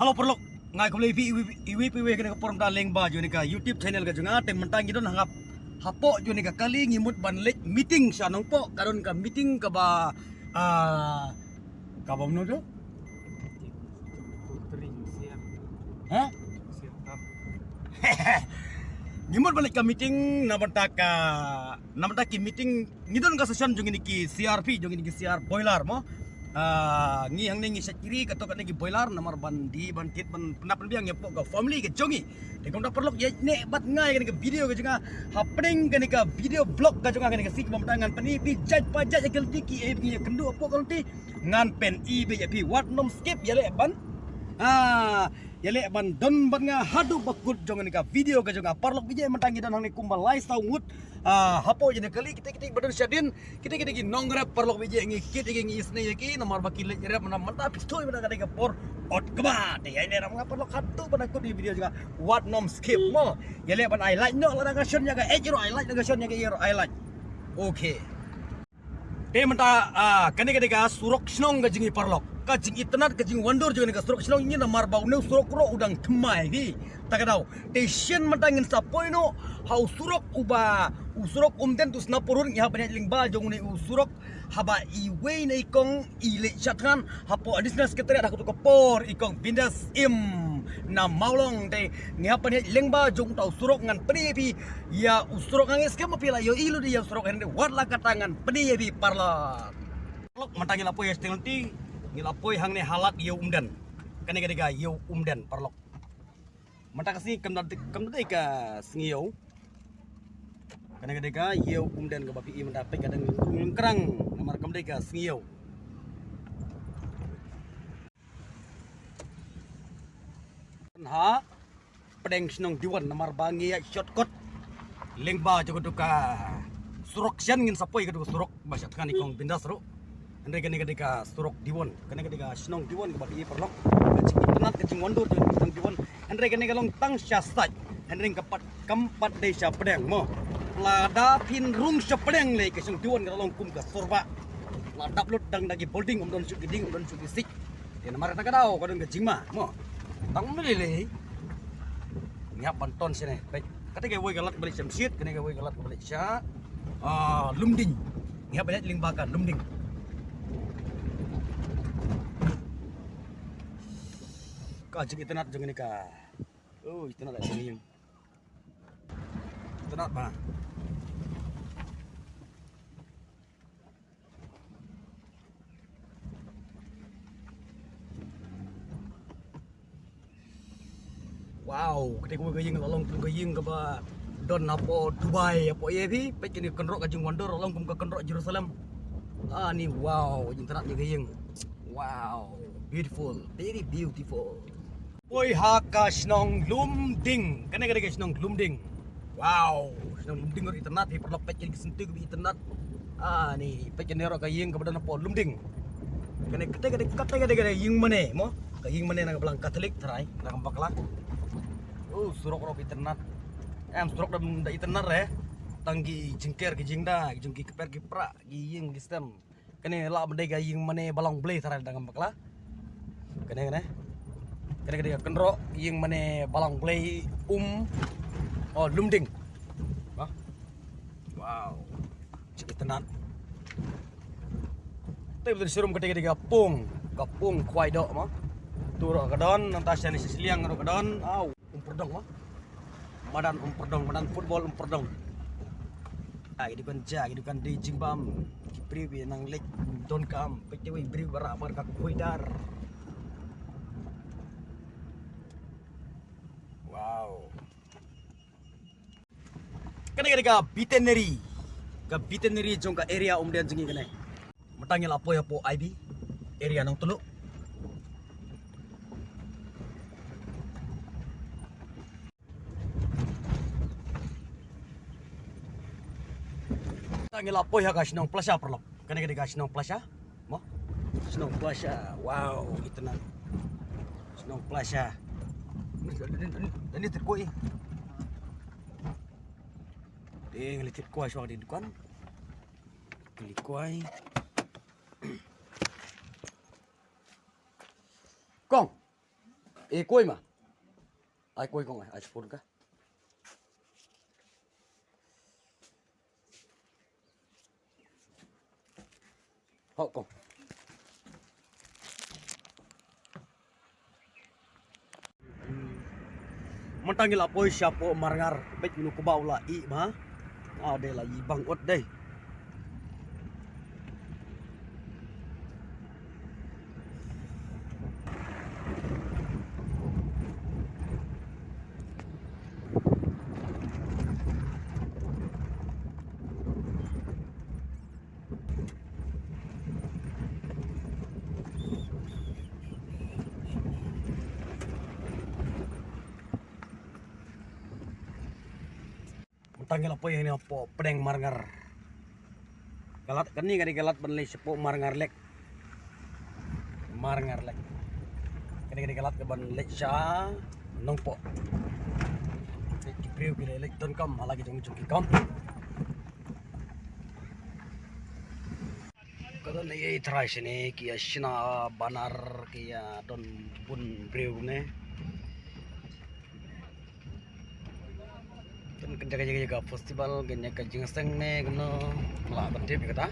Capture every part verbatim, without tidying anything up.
Hello paralok, nga ai khublei ïa phi iwei pa iwei ha kane ka por mynta lyngba jong kane ka YouTube channel ka jong nga. Te mynta ngi don ha nga hapoh jong kane ka kali, ngi mut ban leit meeting sha Nongpoh, ka don ka meeting kaba, ah, kaba mano tu? Ha? Ngi mut ban leit ka meeting na bynta ka, na bynta ki meeting, ngi don ka session jong kine ki C R P, jong kine ki C R boiler mo. Ah, ngi hangne ngi shait ri kato kane ki boiler namar ban die ban thied ban pyndap pynbiang ïa pdeng ka family ka jong ngi. Te kumta paralok, ïaid noh bad nga ïa kane ka video ka jong nga, hapdeng kane ka video vlog ka jong nga, kane ka sngi ba mynta ngan pyni ïa phi jait pa jait ïa ki lynti, kiei ba ngi ïakynduh hapoh ka lynti, ngan pyni beit ïa phi, wat nym skip, ïaleh ban, ah, ïaleh ban don bad nga haduh ba kut jong kane ka video ka jong nga. Paralok, phi ïohi mynta ngi don hangne kumba lai saw ngut, ah, hapoh jong kane ka kali, kita kita ba don shadien, kita kita ki nongrep, paralok, phi ïohi, ngi kit ïa ki, ngi isynei ïa ki namar ba ki leit rep, namar mynta phi sngewthuh mynta ka dei ka por ot kba. Te ïa ne ram nga paralok, haduh ban kut ïa video jong nga, wat nym skip mo. Ïaleh ban ai like noh, lada ka shon ïa ka ïeit ruh ai like, lada ka shon ïa ka ïeit ruh ai like. Okay. Te mynta, ah, kane ka dei ka surok shnong ka jong ngi paralok. Ka jingitynnad, ka jingwandur jong kane ka surok shnong ngi namar ba une u surok ruh u dang thymmai hi. Ta ka daw. Te shen mynta ngin sa poi noh ha u surok uba, u surok Umden to Snapurut, ngi hap ban ïaid lyngba jong une u surok haba iwei na i kong i leit shad thngan hapoh Additional Secretariat ha kato ka por, i kong Bindas Im na Mawlong. Te ngi hap ban ïaid lyngba jong uta u surok, ngan pyni ïa phi ïa u surok. Nga ngeit skhem ba phi la ïohi lut ïa u surok, hynrei wat la katta ngan pyni ïa phi paralok. Paralok, mynta ngi la poi ha shatei lynti, ngi la poi hangne ha lad Ïew Umden. Kane ka dei ka Ïew Umden paralok. Mynta ka sngi kam da, kam da dei ka sngi ïew. Kane ka dei ka Ïew Umden kaba phi i mynta, peit ka dang lyngkrang lyngkrang namar kam dei ka sngi ïew. Hapdeng shnong Diwon namar ba ngi ïaid shortcut lyngba jong kato ka surok, shen ngin sa poi kato ka surok ba shad thngan i kong Bindas ruh. Hynrei kane ka dei ka surok Diwon, kane ka dei ka shnong Diwon kaba phi i paralok. Ka jingitynnad, ka jingwandur jong ka shnong Diwon. Hynrei kane ka long tang sha side, hynrei ka pat, kam pat dei sha pdeng mo. Lada phin rung sha pdeng lei ka shnong Diwon ka long kum ka Sorbah. La dap lut dang da ki building, ym don shuh ki dieng, ym don shuh ki siej. Te namar kata ka daw ka don ka jingma mo. Tang ym lei lei. Ngi hap ban ton shane. Peit, kata kawei ka lad kaba leit sha Mynshiit, kane kawei ka lad kaba leit sha, ah, Lumding. Ngi hap ban leit lyngba ka Lumding. Ka jingitynnad jong kane ka. Oh, itynnad la jong ïing. Itynnad ba. Wow, kata kawei ka ïing la long kum ka ïing kaba don hapoh Dubai, hapoh A P. Peit kane ka kynroh, ka jingwandur la long kum ka kynroh Jerusalem. Ani, wow, jingtynnad ïa ka ïing. Wow, beautiful, very beautiful. Poi ha ka shnong Lumding. Kane ka dei ka shnong Lumding. Wow, shnong Lumding ruh itynnad hi paralok, peit kane ka syntiew kaba itynnad. Ani, peit kane ruh ka ïing kaba don hapoh Lumding. Kane, kata ka dei, kata ka dei ka ïing mane mo. Ka ïing mane na ka Balang Katholik tharai, na ka Bakla. Oh, surok ruh itynnad. Em, surok da, da itynnad re. Tang ki jingker ki jingda, ki jong ki kper ki pra, ki ïing ki stem. Kane lah ban dei ka ïing mane Balang Blei tharai, dang bakla. Kane, kane. Kane ka dei ka kynroh ïing mane Balang Blei, um, oh, Lumding. Bah. Wow. Cik itynnad. Te betul serum kata ka dei ka pung, ka pung khwai doh mo. Tu ruh ka don, nangta shane sha shiliang ruh ka don. Au. Umpyrdong mo. Madan Umpyrdong, madan football Umpyrdong. Ah, ki dukan ja, ki dukan dei jingbam. Ki briew ki nang leit donkam, peit te wei briew ba rah mar ka khuidar. Wow. Kane ka dei ka veterinary. Ka veterinary jong ka area Umden jong ngi kane. Mynta ngi la poi hapoh I B, area Nongtluh. Mynta ngi la poi ha ka shnong Plasha paralok. Kane ka dei ka shnong Plasha. Mo? Shnong Plasha. Wow, itynnad. Shnong Plasha. Ni, ni, ni, ni, ni, ni, Ding, leit thied kwai shuwa ka dei dukan. Leit kwai. Kong. E koi ma. Ai koi kong ai, ai spoon ka. Hok kong. Mynta ngi la poi shapoh Marngar, bad mano kumba u la ih ma. Ah, dei la ih bang ut dei. Mynta ngi la poi hangne hapoh pdeng Marngar. Ka lad kane ka dei ka lad ban leit shapoh Marngar Lake. Marngar Lake. Kane ka dei ka lad ka ban leit sha Nongpoh. Ki briew ki leit leit donkam ha la ki jong jong ki kam. Ka don ei ei trai shane ki ïa shna banar ki ïa don bun briew ne. Kan kan jaga jaga jaga festival kan jaga jingseng ne kano la ban tip kata.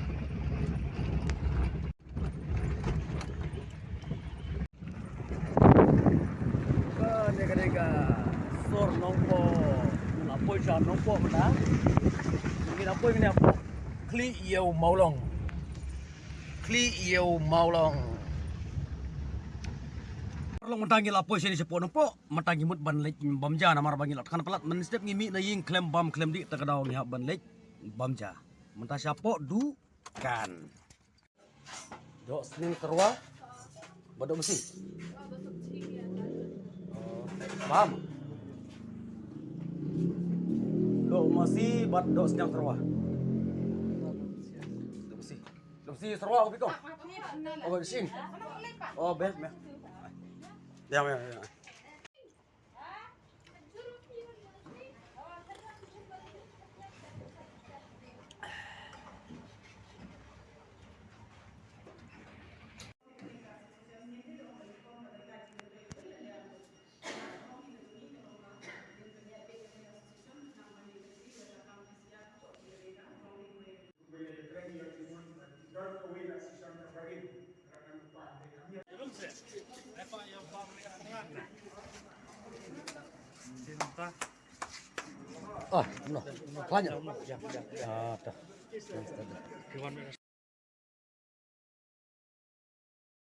Kane kane ka sor Nongpoh. Ngi la poi sha Nongpoh mynta. Ngi la poi mynta hapoh Khlieh Ïew Mawlong. Khlieh Ïew Mawlong. Paralok mynta ngi la poi shane shapoh Nongpoh. Mynta ngi mut ban leit bam ja namar ba ngi la than palat mynstep ngi mih na ïing khlem bam khlem dih ta ka daw ngi hap ban leit bam ja. Mynta shapoh Dukan. Doh sniang tyrwa. Ba doh masi. Paham? Doh masi bad doh sniang tyrwa. Doh masi. Doh masi tyrwa ko piko. Oh, sing. Oh, beh, beh. Ya, ya, ya. Ah, no. Banyak. Ah, dah.